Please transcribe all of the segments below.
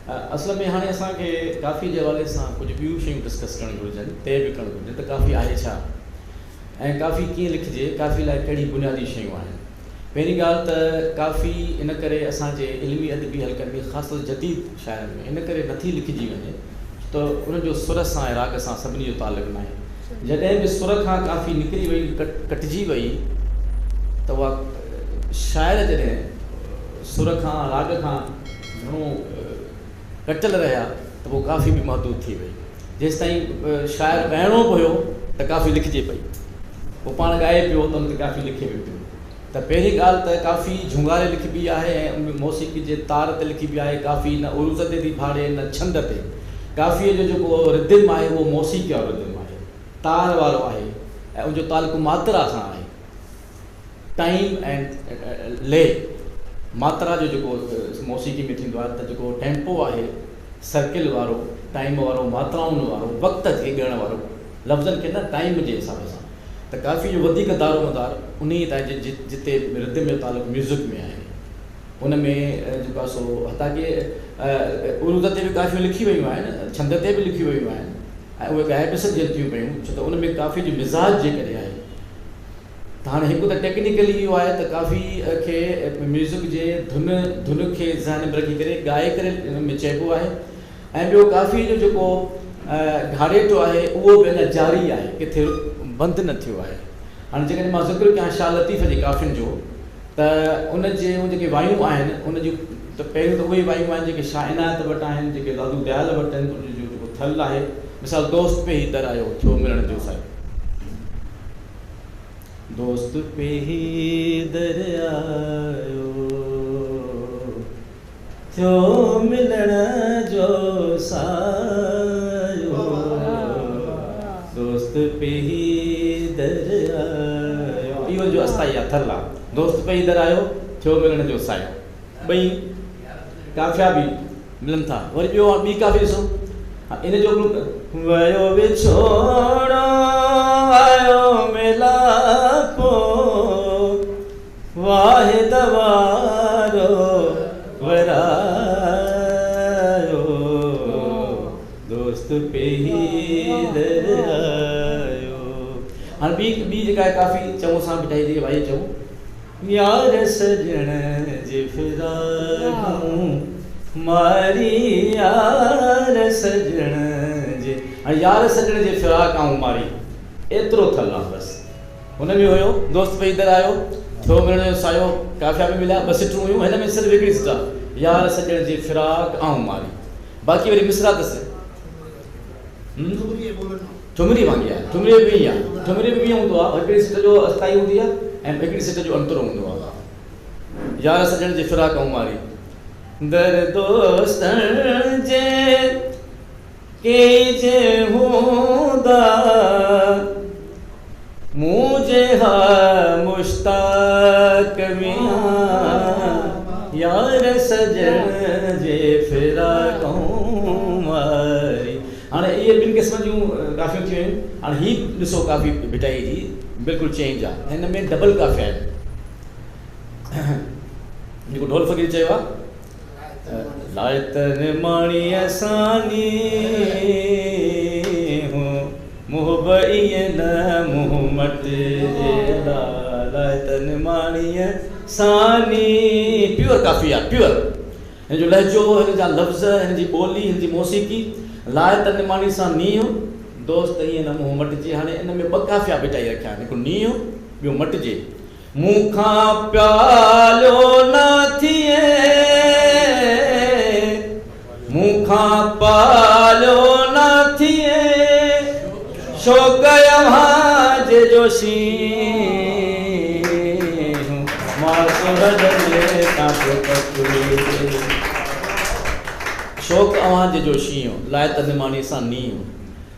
اصل ۾ هاڻي اسان کي ڪافي جي حوالي سان ڪجهه ٻيون شيون ڊسڪس ڪرڻ گهرجن، طئي به ڪرڻ گهرجن ته ڪافي آهي ڇا ۽ ڪافي ڪيئن لکجي، ڪافي لاء ڪهڙي بنيادي شيون آهن. پهرين ڳالهه ته ڪافي ان ڪري اسان جي علمي ادبي حلقن ۾ خاص طور جديد شاعرن ۾ ان ڪري نٿي لکجي وڃي ڇو ته انهن جو سر سان ۽ راڳ سان سڀني جو تعلق ناهي. جڏهن به سر کان ڪافي نڪري وئي، ڪٽجي وئي ته اها شاعر جڏهن سر کان راڳ کان گهڻو ڪٽيل رهيا ته پوء ڪافي به محدود ٿي وئي. جيستائين شاعر ڳائڻو به هيو ته ڪافي لکجي پئي. هو پاڻ ڳائي پيو ته ان تي ڪافي لکي به پيو. ته پهرين ڳالهه ته ڪافي جهونگاري لکبي آهي ۽ موسيقي جي تار تي لکبي آهي. ڪافي نه عروض تي ٿي ڀاڙي نه ڇند تي. ڪافيء جو جيڪو ردم آهي اهو موسيقي وارو ردم آهي. تار وارو آهي ۽ ان جو تعلق ماترا سان آهي. ٽائيم ۽ لي ماترا جو جيڪو موسيقي ۾ ٿيندو آهي ته جيڪو ٽيمپو آهي سرڪل وارو ٽائيم وارو ماترائن وارو وقت کي ڳڻڻ وارو لفظن کي نه ٽائيم جي حساب سان ته ڪافي جو وڌيڪ دارو مدار انهي تي آهي جتي ردم جو تعلق ميوزڪ ۾ آهي ان ۾ جيڪو آهي سو حتيٰ ڪي عروض تي به ڪافيون لکي ويون آهن ڇند تي به لکيون ويون آهن ۽ اهي ڳائي به سگهجن ٿيون پيون ڇو ته ان ۾ ڪافي جو مزاج جيڪڏهن آهي ته هاڻي هڪ ته ٽيڪنيڪلي اهو آهي ته ڪافي کي ميوزڪ جي ڌن ڌن کي ذهن ۾ رکي ڪري ڳائي ڪري ان ۾ چئبو آهي ۽ ٻيو ڪافي جو جيڪو گهاڙيٽو آهي اهو به اڃا جاري آهي ڪٿي بند نه ٿيو آهي. هاڻي جيڪڏهن مان ذڪر ڪيان شاهه لطيف جي ڪافين جو ته ان جون جيڪي وايون آهن ان جون ته پهريون ته اهي وايون آهن جيڪي شاهه عنايت وٽ آهن جيڪي دادو ديال وٽ آهن ان جو جيڪو ٿل آهي مثال دوست پيهي در آيو ٿيو ملڻ جو سعيو. دوست پيهي در آيو، ٿيو ملڻ جو سعيو، دوست پيهي در آيو. اهو جو اسٿائي آ ٿل آ. دوست پيهي در آيو، ٿيو ملڻ جو سعيو. ٻئي قافيا به ملن ٿا. وري ٻيو ٻي قافي ڏسو. ان جو هڪڙو. ويو وڇوڙو آيو ميلاپو، واحد وارو ورايو، دوست پيهي در آيو. هاڻي ٻي ٻي جيڪا آهي قافي چئون سان ڀٽائي جي وائي چئون. يار سڄڻ جي فراقون ماري يار سڄڻ جي. هاڻي يار سڄڻ جي فراق آئون ماري ايترو ٿل آ بس هن ۾ هيو دوست پئي در آيو ٿيو ملڻ جو سعيو قافيا به مليا ٻه سٽون هيون هن ۾ صرف هڪڙي سٽ آ يار سڄڻ جي فراق آئون ماري باقي وري مصرع اٿس. ٺمري وانگي آهي. ٺمري به ائين آهي. ٺمري به ائين هوندو آهي. هڪڙي سٽ جو اسٿائي هوندي آهي ۽ هڪڙي سٽ جو انترو هوندو آهي. يار سڄڻ جي فراق آئون ماري. در دوستن جي ڪيئي جي هوندا مون جيها مشتاق ميان يار سڄڻ جي فراق آئون ماري. هاڻي اهي ٻن قسمن جون ڪافيون ٿي ويون. هاڻي هي ڏسو ڪافي ڀٽائي جي بلڪل چينج آ. هن ۾ ڊبل قافيا آهن. جيڪو ڍول فقير چيو آ لائي ته نماڻيء سان نينهن محب ائين نه منهن مٽجي الا لائي ته نماڻيء سان نينهن پيور ڪافي آ پيور. هن جو لهجو، هن جا لفظ، هن جي ٻولي، هن جي موسيقي، لاء ته نماڻي سان نينهن، دوست ائين نه منهن مٽجي. هاڻي ان ۾ ٻه قافيا ڀٽائي رکيا آهن، هڪ نينهن، ٻيو مٽجي. مون کان پيالو نه ٿئي، مون کان پاليو نه ٿئي، شوق اوهان جي جو شينهن، ماس هڏن تان پيو ڪپجي. شوق اوهان جي جو شينهن، لاء ته نماڻي سان نينهن.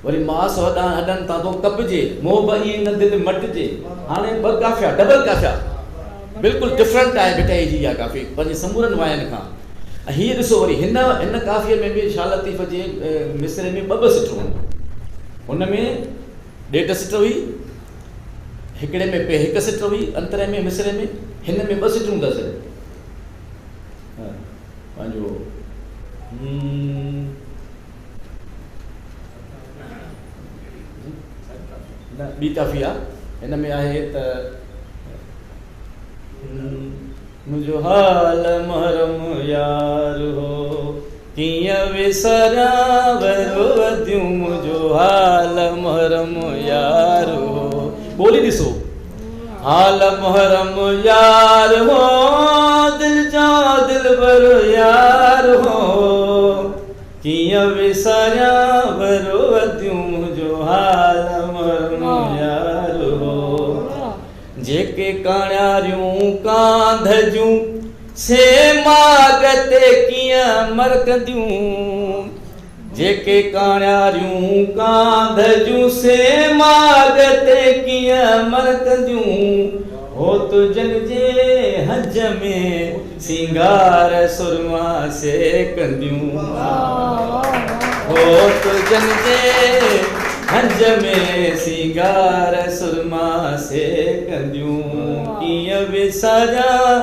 وري ماس هڏن تان ٿو ڪپجي، محب ائين نه دل مٽجي. هاڻي ٻه قافيا، ڊبل قافيا، بلڪل ڊفرنٽ آهي ڀٽائي جي اها ڪافي پنهنجي سمورن واين کان. ۽ هيء ڏسو وري هن هن ڪافيء ۾ به شاهه لطيف جي مصرعي ۾ ٻه ٻه سٽون هيون. هن ۾ ڏيڍ سٽ هئي، هڪڙي ۾ پي هڪ سٽ هئي انتري ۾ مصرعي ۾، هن ۾ ٻه سٽون اٿس. پنهنجو. نه ٻي ڪافي آ هن ۾ آهي ته منهنجو حال محرم يار هو ڪيئن وساريان وروديون منهنجو حال محرم يار هو ٻولي ڏسو حال محرم يار هو دل جو دلبر يار هو ڪيئن وساريان وروديون منهنجو حال محرم يار هو جيڪي ڪاڻياريون ڪانڌ جون سي ماڳ تي ڪيئن مرڪنديون جيڪي ڪاڻياريون ڪانڌ جون سي ماڳ تي ڪيئن مرڪنديون هوت جن جي هنج ۾ سينگار سرما سي ڪنديون هوت جن جي هنج ۾ سينگار سرما سي ڪنديون ڪيئن وساريان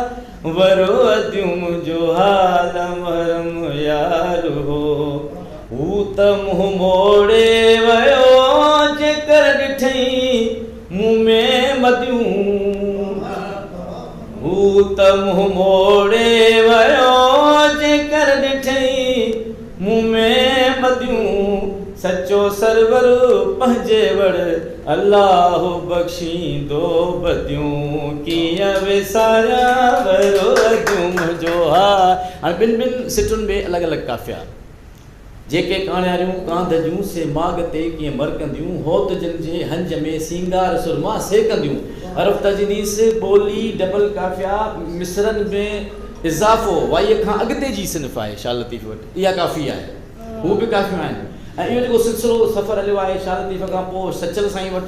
ورو اديون منهنجو حال محرم يار هو هو ته منهن موڙي ويو جيڪر ڏٺئي مون ۾ مديون هو ته منهن موڙي ويو جيڪر ڏٺئي مون ۾ مديون سچو سرور پنهنجي وڙ الله بخشيندو بديون ڪيئن وساريان ورو اديون منهنجو ها هاڻي ٻن ٻن سٽن ۾ الڳ الڳ قافيا جيڪي ڪاڻياريون ڪانڌ جون سي ماڳ تي ڪيئن مرڪنديون هوت جن جي هنج ۾ سينگار سرما سي ڪنديون حرف تجنيس ٻولي ڊبل قافيا مصرعن ۾ اضافو وائيء کان اڳتي جي صنف آهي شاهه لطيف وٽ اها ڪافي آهي. هو به ڪافيون آهن ۽ اهو جيڪو سلسلو سفر هليو آهي شاهه لطيف کان پوء سچل سائين وٽ.